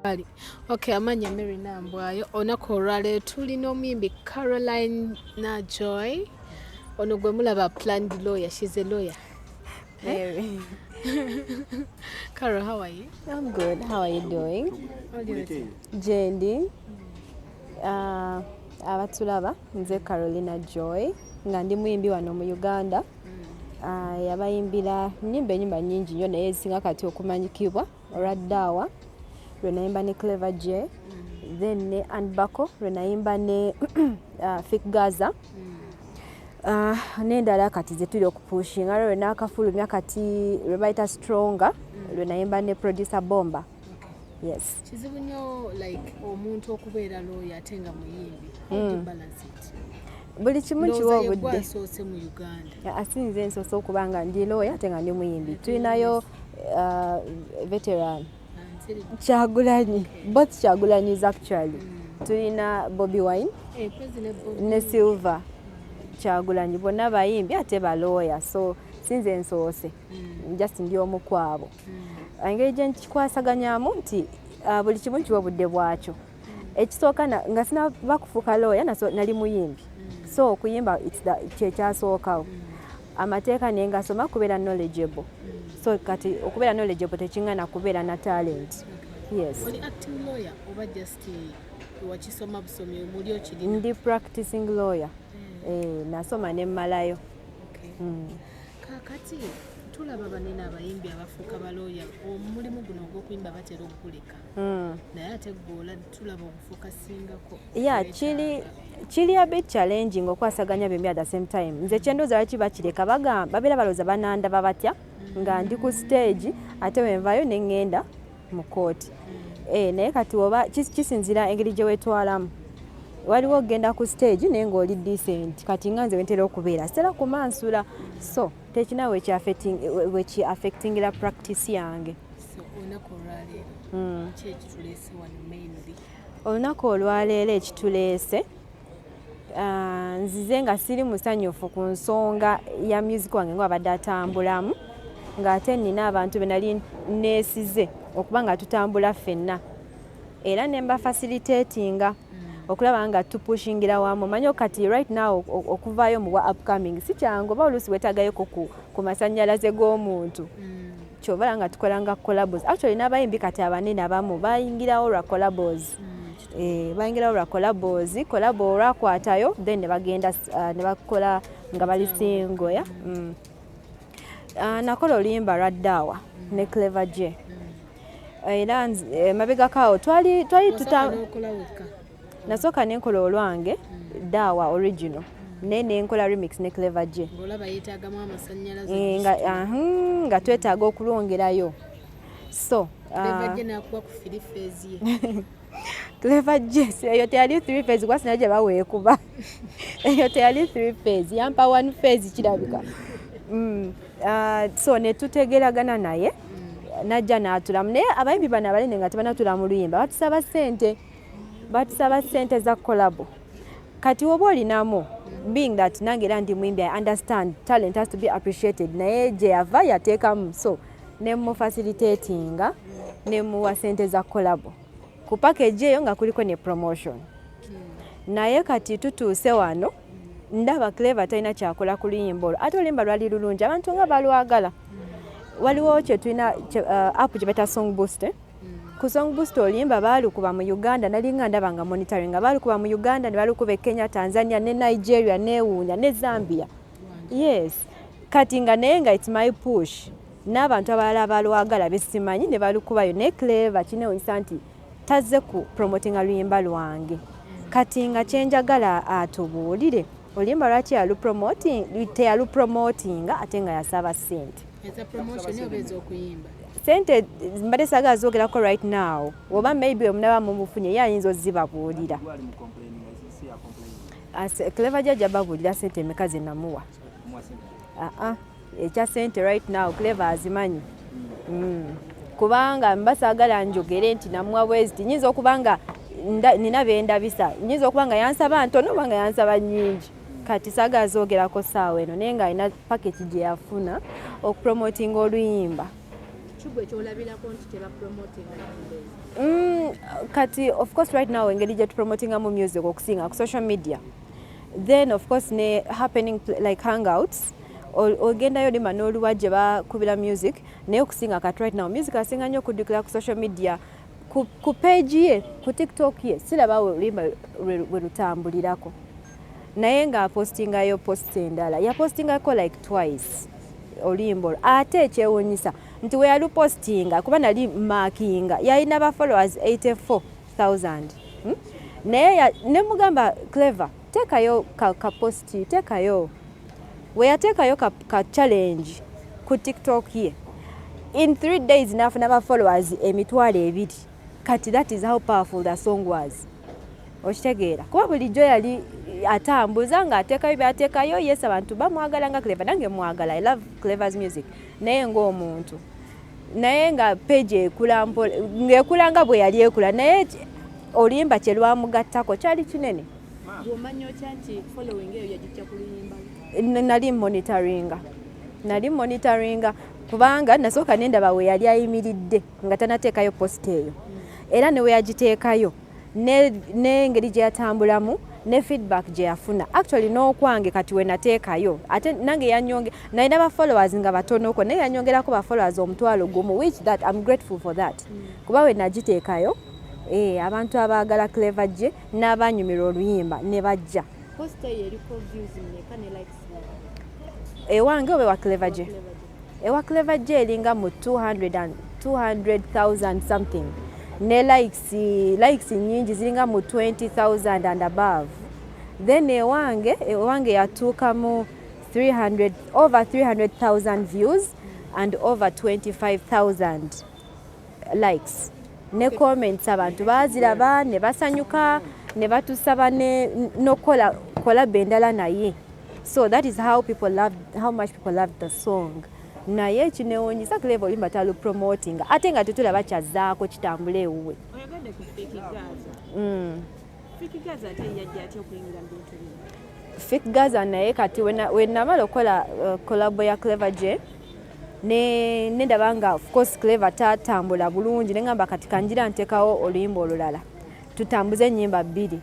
Ali. Okay, amanya Mary Nambwayo. Olunaku olwaleero tulina omuyimbi Caroline Najoy. Ono gwe mulaba planned lawyer, she's a lawyer. Mary. Carol, how are you? I'm good. How are you doing? Gyendi. Abatulaba, nze Carolina Joy nga ndi muyimbi wano mu Uganda. Yabayimbira nnyimba ennyimba nnyingi nnyo, naye ezisinga kati okumanyikibwa olwa Ddaawa lwe nayimba ne Clever J, then ne Anbako lwe nayimba ne Fik Gaza. N'endala kati ze tuli okupushinga, lwe naakafulumya kati lwe bayita Stronger, lwe nayimba ne producer Bomba. Yes. Kizibu nnyo like omuntu okubeera lawyer ate nga muyimbi. How do you balance it? Buli kimu kiwa Ndowooza ye obudde. Gwasoose mu Uganda. Asinze nsoose okuba nga ndi lawyer ate nga ndi muyimbi. Tulinayo veteran Kyagulanyi, both Kyagulanyis actually. Tulina Bobi Wine Eh, President Bobi. ne Silver Kyagulanyi, bonna bayimbi ate balooya, so sinze nsoose, just ndi omu kwabo. Engeri gye nkikwasaganyamu nti buli kimu nkiwa obudde bwakyo. Ekisooka nga sinaba kufuuka looya, nali muyimbi, so okuyimba kyekyasookawo. Amateeka naye ngasoma kubeera knowledgeable, so kati okubeera knowledgeable tekiŋŋana kubeera na talent, yes. Oli acting lawyer oba just wakisoma busomi, muli okirina? Ndi practicing lawyer. Nasoma ne mmalayo. Okay. Kaakati tulaba banene abayimbi abafuuka balooya, omulimu guno ogw'okuyimba batera okuguleka, naye ate gwola tulaba ogufuuka singako. Yeah, kiri a bit challenging okwasaganya byombi at the same time. Nze kyendowooza lwaki bakireka, bagamba babeera balowooza banandaba batya nga ndi ku stage ate wenvayo ne ŋŋenda mu kooti. Naye kati oba kisinziira engeri gye weetwalamu. Waliwo okugenda ku stage naye ng'oli decent. Kati nga nze wentera okubeera, sitera kumansula, so tekina weki affectingira practice yange. So olunaku olwaleero, ki ekituleese wano mainly? Olunaku olwaleero ekituleese, nzize nga siri musanyufu ku nsonga ya music wange nga abadde atambulamu, ng'ate nina abantu be nali neesize okuba nga tutambula ffenna, era ne mba facilitatinga okulaba nga tupushingira wamu. Manyi kati right now okuvaayo mu bwa upcoming si kyangu, oba oluusi weetaagayoko ku masannyalaze g'omuntu. Kyova nga tukola nga collabos. Actually n'abayimbi kati abanene abamu bayingirawo lwa collabos. Bayingirawo lwa collabos, collabo olwakwatayo, then ne bagenda ne bakola nga bali single ya. Nakola oluyimba lwa Ddaawa ne Clever J, era emabegako awo twali Wasooka n'okola wekka? Nasooka nenkola olwange Ddaawa original, naye nenkola remix ne Clever J. Ng'olaba yeetaagamu amasannyalaze. Nga twetaaga okulwongerayo, so Clever J n'akuwa ku three phase ye. Clever J, eyo teyali three phase, kuba sina gye baweekuba. Eyo teyali three phase, yampa one phase kirabika. So ne tutegeragana naye, najja n'atulamu. Naye abayimbi bano abanene nga tebanatula mu luyimba batusaba ssente, batusaba ssente za collabo. Kati woba olinamu, being that nange era ndi muyimbi, I understand talent has to be appreciated, naye gye yava yateekamu, so ne mufacilitatinga ne muwa ssente za collabo ku package eyo nga kuliko ne promotion. Naye kati tutuuse wano, ndaba Clever talina kyakola ku luyimba olwo, ate oluyimba lwali lulungi, abantu nga balwagala. Waliwo kyetulina app gye bayita Song Boost, eh? Ku Song Boost oluyimba baalukuba mu Uganda, nalinga ndaba nga monitoring nga baalukuba mu Uganda, ne balukuba e Kenya, Tanzania ne Nigeria, neewuunya ne Zambia. Yes, kati nga naye nga it's my push n'abantu abalala balwagala besimanyi ne balukubayo, naye Clever kinewunyisa nti tazze ku promotinga luyimba lwange. Kati nga kyenjagala atubuulire oluyimba lwaki teyalupromotinga ate nga yasaba ssente. Eza promotion oba ez'okuyimba? Sente mbadde saagala zoogerako right now, oba maybe omunaba mumufunye ye ayinza ozibabuulira. Clever jajja babuulira sente emeka ze namuwa. Aa, ekya sente right now Clever azimanyi. Kubanga mba saagala njogere nti namuwa bweziti, nyinza okuba nga nina bendabisa, nyinza okuba nga yansaba ntono oba nga yansaba nnyingi. Kati saagala zoogerako saawa eno, naye nga alina package gye yafuna okupromotinga oluyimba. Kigwe kyolabirako nti tebapromotinga nyimba ezo? Kati of course right now engeri gye tupromotingamu music okusinga ku social media, then of course ne happening like hangouts, ogendayo lima n'oluwa gye bakubira music. Naye okusinga kati right now music asinga nnyo okuddukira ku social media, ku page ye, ku TikTok ye sirabawo oluyimba lwe lutambulirako, naye ng'apostingayo post endala. Yapostingako like twice oluyimba olwo. Ate ekyewuunyisa nti we yalupostinga, kuba nali markinga, yalina ba followers 84,000, Naye ne mugamba, "Clever, teekayo ka post, teekayo." We yateekayo ka challenge ku TikTok ye, in 3 days n'afuna ba followers 20,000. Kati that is how powerful the song was, okitegeera? Kuba bulijjo yali atambuza ng'ateekayo byateekayo. Yes, abantu bamwagala nga Clever, nange mwagala, I love Clever's music, naye ng'omuntu, naye nga page ekula ng'ekula nga bwe yali ekula, naye oluyimba kye lwamugattako kyali kinene. Bw'omanya otya nti following eyo yagijja ku luyimba lwe? Nali monitoringa kubanga nasooka nendaba we yali ayimiridde nga tanateekayo post eyo, era ne we yagiteekayo n'engeri gye yatambulamu ne feedback gye yafuna. Actually n'okwange kati we nateekayo, ate nange yanyonge, nalina ba followers nga batonoko, naye yanyongerako ba followers 10,000, which that I'm grateful for that, kuba we nagiteekayo, abantu abaagala Clever J n'abanyumirwa oluyimba ne bajja. Post eyo eriko views mmeka ne likes mmeka? Ewange oba ewa Clever J? Clever J. Ewa Clever J eringa mu 200 and 200,000 something, ne likes nyingi, ziringa mu 20,000 and above. Then ewange yatuuka mu 300, over 300,000 views and over 25,000 likes ne comments. Abantu baaziraba ne basanyuka ne batusaba n'okukola collab endala naye. So that is how people love, how much people love the song. Naye ekinewuunyisa, Clever oluyimba talupromotinga, ate nga tetulaba kyazzaako kitambula ewuwe. Oyogedde ku Fik Gaza. Fik Gaza ate yajja atya okuyingira mu bintu bino? Fik Gaza naye kati we namala okukola collabo ya Clever J, ne nendaba nga of course Clever tatambula bulungi, neŋŋamba kati kanjira ntekawo oluyimba olulala, tutambuze ennyimba bbiri.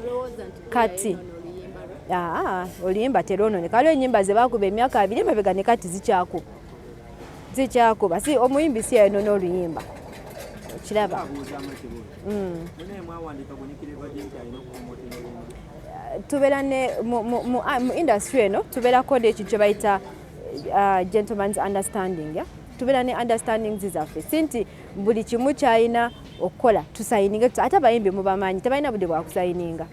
Olowooza nti Kati. yayonoona oluyimba lwe? Aa, oluyimba terwononeka. Waliwo ennyimba ze baakuba emyaka 20 emabega ne kati zikyakuba, zikyakuba. Si omuyimbi si yayonoona oluyimba, okiraba? Abuuzaamu ekibuuzo. Munaye mwawandiika gwe ne Clever J nti alina okupromotinga oluyimba? Tubeera ne mu industry eno tubeerako n'ekintu kye bayita gentleman's understanding, yeah? Tubeera ne understandings zaffe, si nti buli kimu kyalina okukola tusayininge. Ate abayimbi mubamanyi, tebalina budde bwakusayininga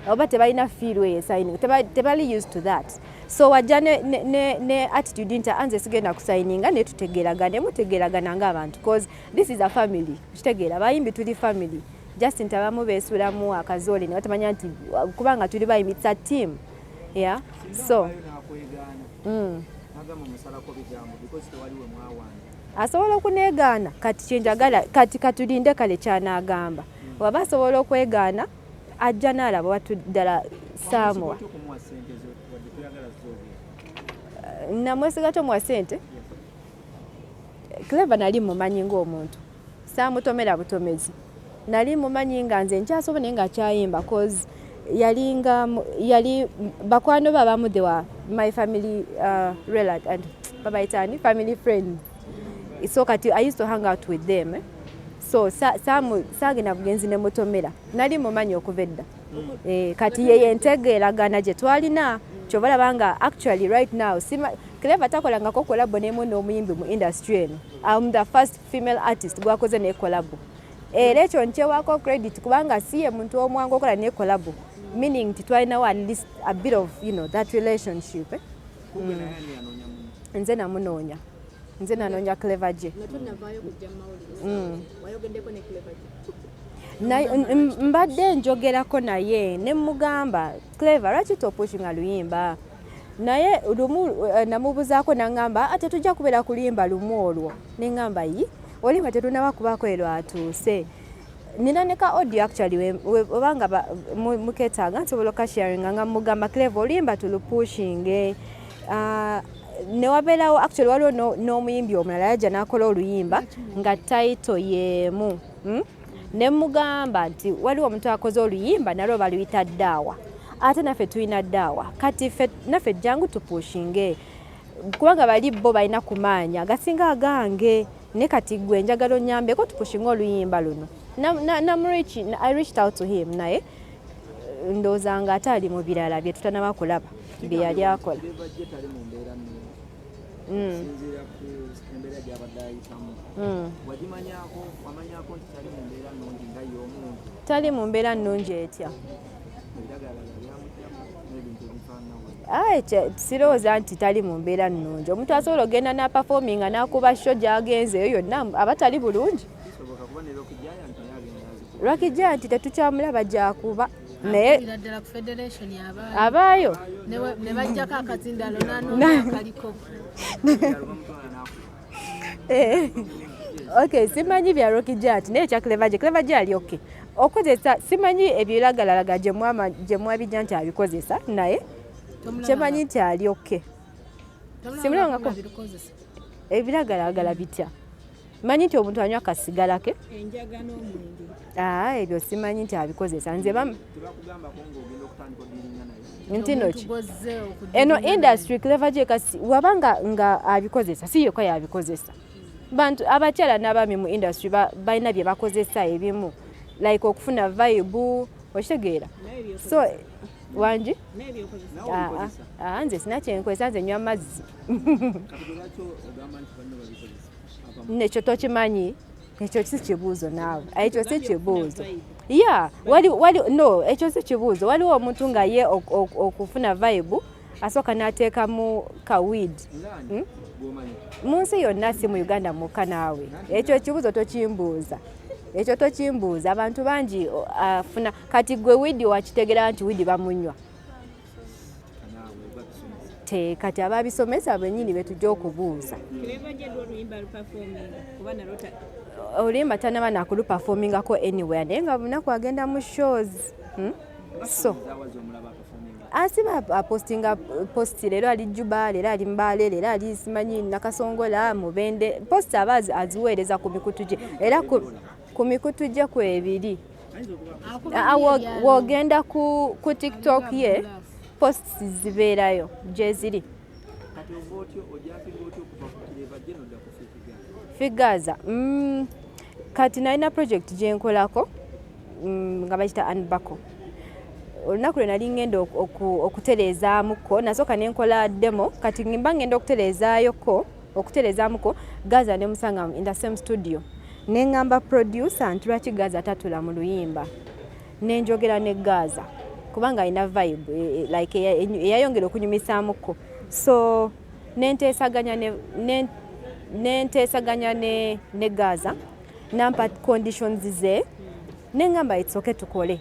oba tebalina feel eyo esayininga. Tebali used to that. So wajja ne attitude nti anze sigenda kusayininga, naye tutegeeragane, mutegeeragana ng'abantu, cause this is a family, kitegeera? Abayimbi tuli family, just nti abamu beesulamu akazoole ne batamanya nti kubanga tuli bayimbi, it's a team, yeah. So Singa nakwegaana nagamba musalako bigambo because tewali we mwawandiika? Asobola okuneegaana. Kati kyenjagala kati katulinde kale kyanaagamba. Waba asobola okwegaana, ajja n'alaba watu ddala saamuwa. Otya okumuwa ssente zo wadde toyagala zoogera? Namwesiga tomuwa ssente. Clever nali mumanyi ng'omuntu, saamutomera butomezi. Nali mumanyi nga nze nkyasobola, naye nga akyayimba, cause yalinga yali bakwano be abamu, they were my family relative and babayitaani family friends. So kati I used to hang out with them, eh? So saagenda bugenzi ne mutomera, nali mumanyi okuva edda. Kati ye yentegeeragana gye twalina. Kyova olaba nga actually right now sima, Clever takolangako collabo nemu n'omuyimbi mu industry eno. I'm the first female artist gwakoze ne collabo, era ekyo nkyewaako credit kubanga si ye muntu omwangu okola ne collabo, meaning nti twalinawo at least a bit of that relationship, eh? Kugwe naye ani yanoonya munne? Nze namunoonya, nze nanoonya Clever J. Nga tonnavaayo kujja mu mawulire, wayogeddeko ne Clever J? Mbadde njogerako naye ne mugamba, "Clever, lwaki topushinga luyimba?" Naye lumu namubuzaako naŋŋamba ate tujja kubeera ku luyimba lumu olwo. Ne ŋŋamba, "Yi, oluyimba tetunaba kubaako erwatuuse." Nina ne ka audio actually obanga muketaaga nsobola okasharinga nga mugamba, "Clever, oluyimba tulupushinge." Newabeerawo, actually waliwo n'omuyimbi omulala yajja n'akola oluyimba nga title y'emu, Ne mugamba nti waliwo omuntu akoze oluyimba nalwo baluyita Ddaawa, ate naffe tulina Ddaawa. Kati ffe naffe jangu tupushinge, kubanga bali bo balina kumaanya agasinga agange, ne kati gwe njagala onyambeko tupushinge oluyimba luno. I reached out to him, naye ndowooza nga ate ali mu birala bye tutanaba kulaba bye yali akola. Clever J tali mu mbeera nnungi okusinziira ku embeera gy'abadde ayitamu. Wagimanyako, wamanyako nti tali mu mbeera nnungi nga ye omuntu? Tali mu mbeera nnungi etya? Ebiragalalagala byamugjamu n'ebintu ebifaanana. Aye, sirowooza nti tali mu mbeera nnungi. Omuntu asobola okugenda n'aperforminga n'akuba show gy'agenzeeyo yonna aba tali bulungi? Kisoboka, kuba ne Rocky Giant naye agenda azikuba. Rocky Giant tetukyamulaba gyakuba, naye Akubira ddala ku federation abaayo. Abaayo. Ne bajjako akazindalo n'anoonya akaliko. Ebirala bamutwala n'akuba. Okay, simanyi bya Rocky Giant, naye ekya Clever J, Clever J ali okay. Okozesa simanyi ebiragalalagala gye mwabijja nti abikozesa, naye kyemanyi nti ali okay. Simulabangako. Bikozesa. Ebiragalalagala bitya? Manyi nti omuntu anywa kasigala ke. Enjaga n'omwenge. Aa, ebyo simanyi nti abikozesa. Nze Tebakugambako ng'ogenda okutandika odiringa naye? Nti no ki eno industry, Clever J kasi waba nga abikozesa, si yekka yabikozesa. Bantu abakyala n'abaami mu industry balina bye bakozesa ebimu, like okufuna vibe, okitegeera? So wangi. N'ebyokozesa. Nawe Ah, obikozesa? ah, ah, nze sina kyenkozesa, nze nywa mazzi. Kati gwe lwaki ogamba nti banno babikozesa? Abamu. Nekyo tokimanyi, ekyo si kibuuzo naawe, ekyo si kibuuzo. Ya wali no, ekyo si kibuuzo. Waliwo omuntu nga ye okufuna vibe asooka n'ateekamu ka weed. Ngaani? Gw'omanyi? Mu nsi yonna, si mu Uganda mwokka naawe. Ekyo ekibuuzo tokimbuuza, ekyo tokimbuuza. Abantu bangi afuna. Kati gwe weed wakitegera nti weed bamunywa? Naawe babisomesa. Te kati ababisomesa bennyini betujja okubuuza. Clever J oluyimba luperforminga kuba nalwo Oluyimba tanaba nakuluperformingako anywhere, naye nga bunaku agenda mu shows, So Zaawazi omulaba aperforminga? Asiba apostinga post, leero ali Juba, leero ali Mbale, leero ali simanyi Nakasongola, Mubende. Post aba aziweereza ku mikutu gye, era ku mikutu gye kwebiri. Ah, w'ogenda ku TikTok ye, posts zibeerayo gyeziri. Kati ova otyo, ojumpinga otya okuva ku Clever J nodda ku Fik Gaza? Fik Gaza, kati nalina project gyenkolako nga bagita Unbuckle. Olunaku lwe nali ngenda okutereezaamuko, nasooka nenkola demo. Kati mba ngenda okutereezaayoko, okutereezaamuko Gaza, nemusanga in the same studio, neŋŋamba producer nti lwaki Gaza tatula mu luyimba? Nenjogera ne Gaza kubanga alina vibe like eyayongera okunyumisaamuko. So nenteesaganya ne Gaza, nampa conditions ze, neŋŋamba it's okay, tukole.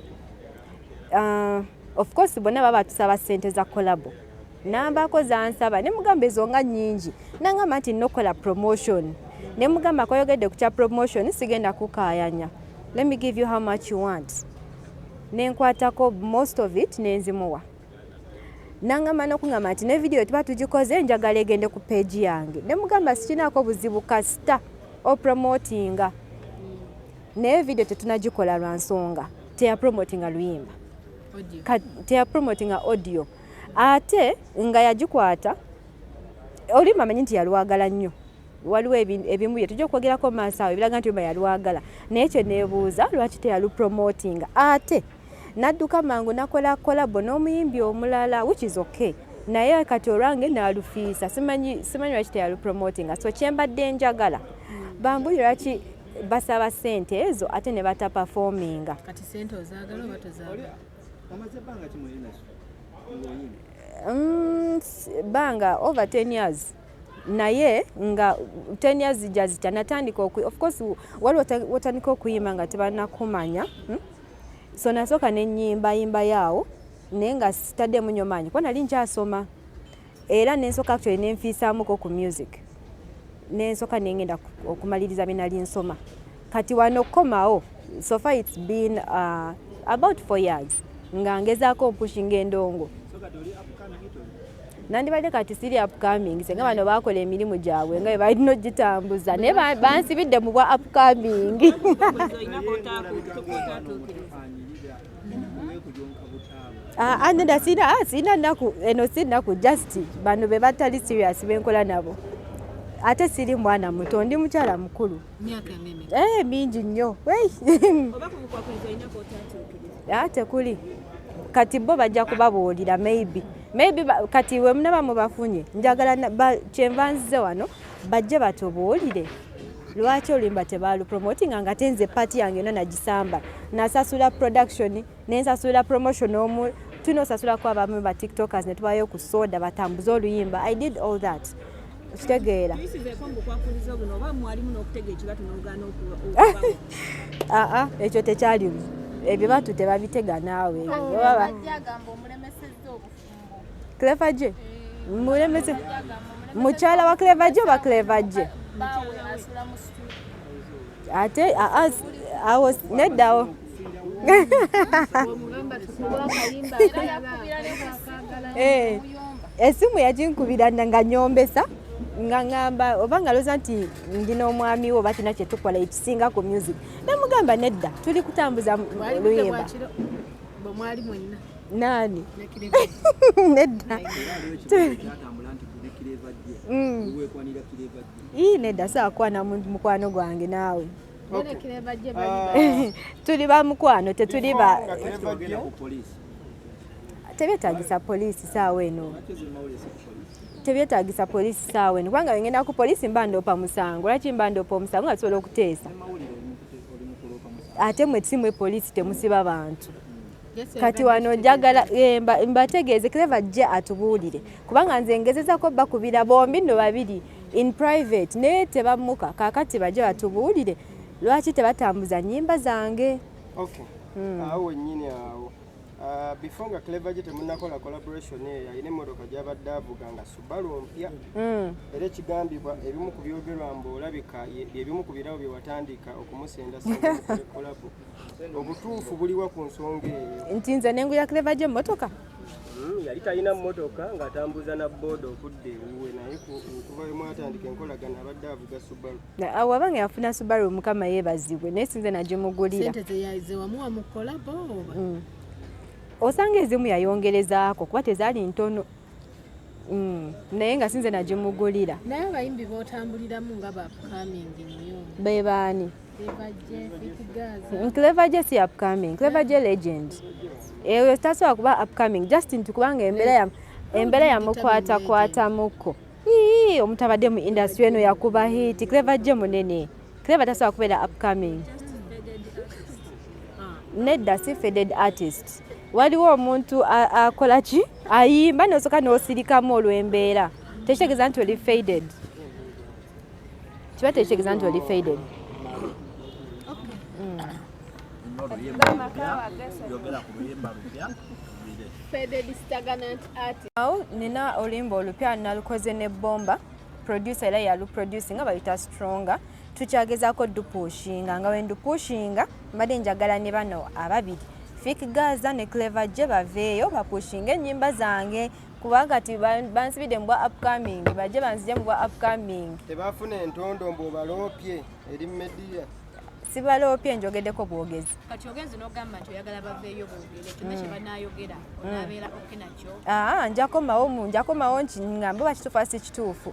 Of course bonna baba tusaba ssente za collabo, nambako zansaba, ne mugamba ezo nga nnyingi. Nangamba nti nnokola promotion, ne mugamba koyogedde ku kya promotion, sigenda kukaayanya, let me give you how much you want. Nenkwatako most of it nenzimuwa. Nangamba n'okugamba nti ne video tuba tugikoze, njagala egende ku page yange. Ne mugamba sikinaako buzibu kasita opromotinga, naye video tetunagikola lwa nsonga teyapromotinga luyimba. Teyapromotinga audio, ate nga yagikwata oluyimba amanyi nti yalwagala nnyo. Waliwo ebimu bye tujja okwogerako maaso awo ebiraga nti oluyimba yalwagala, naye kye neebuuza lwaki teyalupromotinga, ate nadduka mangu nakola collabo n'omuyimbi omulala, which is okay, naye kati olwange nalufiisa. Simanyi lwaki teyalupromotinga. So kyembadde njagala bambuli lwaki basaba ssente ezo ate ne bataperforminga. Kati sente ozaagala oba tozaagala? Omaze ebbanga ki mu industry ng'oyimba? Bbanga over 10 years, naye nga 10 years zijja zitya? Natandika of course waliwo wotandika okuyimba nga tebanakumanya, So nasooka nenyimbayimba yaawo, naye nga sitaddemu nnyo maanyi kuba nali nkyasoma, era nensooka actually nenfiisaamuko ku music, nensooka nengenda okumaliriza bye nali nsoma. Kati wano okukomawo, so far it's been about 4 years nga ngezaako mpushinga endongo. So Nandibadde kati siri upcoming senga bano bakola emirimu gyabwe nga bwe balina ogitambuza, naye bansibidde mu bwa upcoming. Ah, nedda, sina nnaku eno, si nnaku, just bano be batali serious benkola nabo. Ate siri mwana muto, ndi mukyala mukulu. Myaka ng'emeka? Eh, mingi nnyo. Wey. Oba kubukwakuliza olina kotatuukiriza? Ah, tekuli. Kati bo bajja kubabuulira, maybe kati we munaba mubafunye, njagala kyenva nzize wano bajje batubuulire lwaki oluyimba tebalupromotinga, nga te nze part yange yonna nagisamba, nasasula production, nensasula promotion, omu tulina osasulako abamu ba TikTokers ne tubayo ku soda batambuze oluyimba. I did all that, kitegeera? Tuyisizeeko mu bukwakulizo buno, oba mwalimu n'okutega ekibatu n'ogaana okubawo? Aa, ekyo tekyalimu. Ebibatu tebabitega naawe. Bajja agamba omulemesezza obufumbo. Clever J mulemese? Mukyala wa Clever J oba Clever J? Baawe asula mu studio. Ate aa, awo neddawo. Omugamba tukuba akayimba. Era yakubira ne ku ssimu muyomba. Esimu yaginkubira nga nyombesa, nga ŋŋamba oba nga looza nti ndi n'omwami we oba tulina kyetukola ekisinga ku music. Namugamba nedda, tuli kutambuza Bwali budde luyimba. bwakiro bwe mwali mwenna? Naani? Ne Clever. Nedda. Era aliwo ekigambo kyatambula nti gwe Clever J wekwanira Clever J. Ii, nedda, saakwana mukwano gwange naawe. Bo ne Clever J bali Tuli ba mukwano, tetuli ba Nga Clever Ogenda J ku poliisi? Tebyetagisa poliisi saawa eno. Lwaki oziri mawulire si ku poliisi? Tebyetagisa poliisi saawa eno, kubanga wengenda ku poliisi mba ndoopa musango. Lwaki mba ndoopa omusango nga tusobola okuteesa? Ne mawulire oli mu kuloopa musango. Ate mwe simwe poliisi, temusiba bantu. Yes, Kati wano njagala mbategeeze Clever J atubuulire, kubanga nze ngezezako bakubira bombi nno babiri in private naye tebamuka. Kaakati bajje batubuulire lwaki tebatambuza nnyimba zange. Okay, awo wennyini awo. Ah, before nga Clever J temunakola collaboration eyo, alina emmotoka gy'abadde avuga nga Subaru mpya. Era ekigambibwa, ebimu ku byogerwa mbu olabika byebimu ku birabo bye watandika okumusendasenda mukole collabo. Obutuufu buliwa ku nsonga eyo? Nti nze nengulira Clever J emmotoka? Yali talina mmotoka, ng'atambuza na booda okudda ewuwe, naye okuva we mwatandika enkolagana abadde avuga Subaru. Awo abanga yafuna Subaru, Mukama yeebazibwe, naye sinze nagimugulira. Sente zewamuwa mu collabo oba? Osanga ezimu yayongerezaako kuba tezaali ntono. Naye nga sinze nagimugulira. Naye abayimbi b'otambuliramu nga ba upcoming nnyo? Be baani? Clever J, Fik Gaza. Clever J si upcoming. Clever J legend. Eyo tasobola kuba upcoming, just nti kubanga embeera yamukwatakwatamuko. Ii, omuntu abadde mu industry eno yakuba hit. Clever J munene. Clever tasobola kubeera upcoming. Nedda, si faded artist. Waliwo omuntu akola ki, ayimba nosooka n'osirikamu olw'embeera, tekitegeeza nti oli faded. Kiba tekitegeeza nti oli faded. Oluyimba lupya, yogera ku luyimba lupya bire. Faded stagnant artist. Awo nina oluyimba olupya, nalukoze ne Bomba producer, era yaluproducing, nga bayita Stronger. Tukyagezaako dupushinga, nga wendupushinga mbadde njagala ne bano ababiri, Fik Gaza ne Clever J, baveeyo bapushinga ennyimba zange, kubanga ti bansibidde mu bwa upcoming, bajje banzije mu bwa upcoming. Tebafuna entondo mbu obaloopye eri media? Sibaloopye, njogeddeko bwogezi. Kati ogenze n'ogamba nti oyagala baveeyo boogere, kyonna kye banaayogera onaabeera okay nakyo? Aa, njakomawo nki ngambe oba kituufu si kituufu.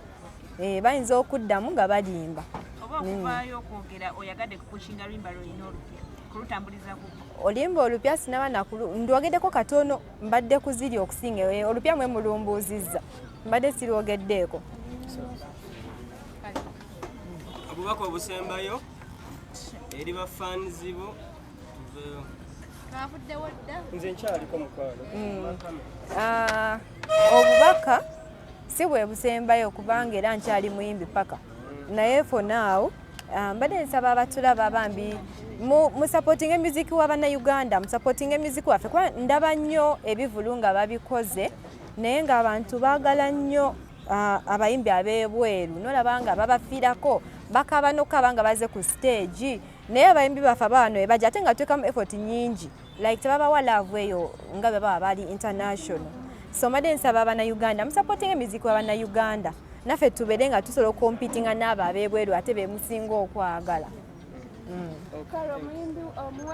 Eh, bayinza okuddamu nga balimba. Oba okuvaayo okwogera oyagadde kupushinga luyimba lwolina olupya, kulutambuliza ku Oluyimba olupya sinaba nakulu, ndwogeddeko katono, mbadde kuziri okusinga. Olupya mwe mulumbuuzizza, mbadde sirwogeddeeko. Obubaka obusembayo eri bafaanizi bo, tuveeyo. Twavuddewo dda. Nze nkyaliko, mukwano. Ah, obubaka si bwe busembayo, kubanga era nkyali muyimbi paka, naye for now, mbadde nsaba abatulaba bambi musupportinga emuziki wa bannayuganda, musupportinga emuziki waffe, kuba ndaba nnyo ebivulu nga babikoze, naye ng'abantu baagala nnyo abayimbi ab'ebweru, nolaba nga babafiirako, bakaba nokukaba nga baze ku stage, naye abayimbi baffe abaano bebajja ate nga tuteekamu effort nnyingi, like tebabawa love eyo nga bwe baba bali international. So mbadde nsaba Abannayuganda musupportinga emiziki w'Abannayuganda, naffe tubeere nga tusobola okucompetinga n'abo ab'ebweru ate be musinga okwagala. Kale omuyimbi omuwa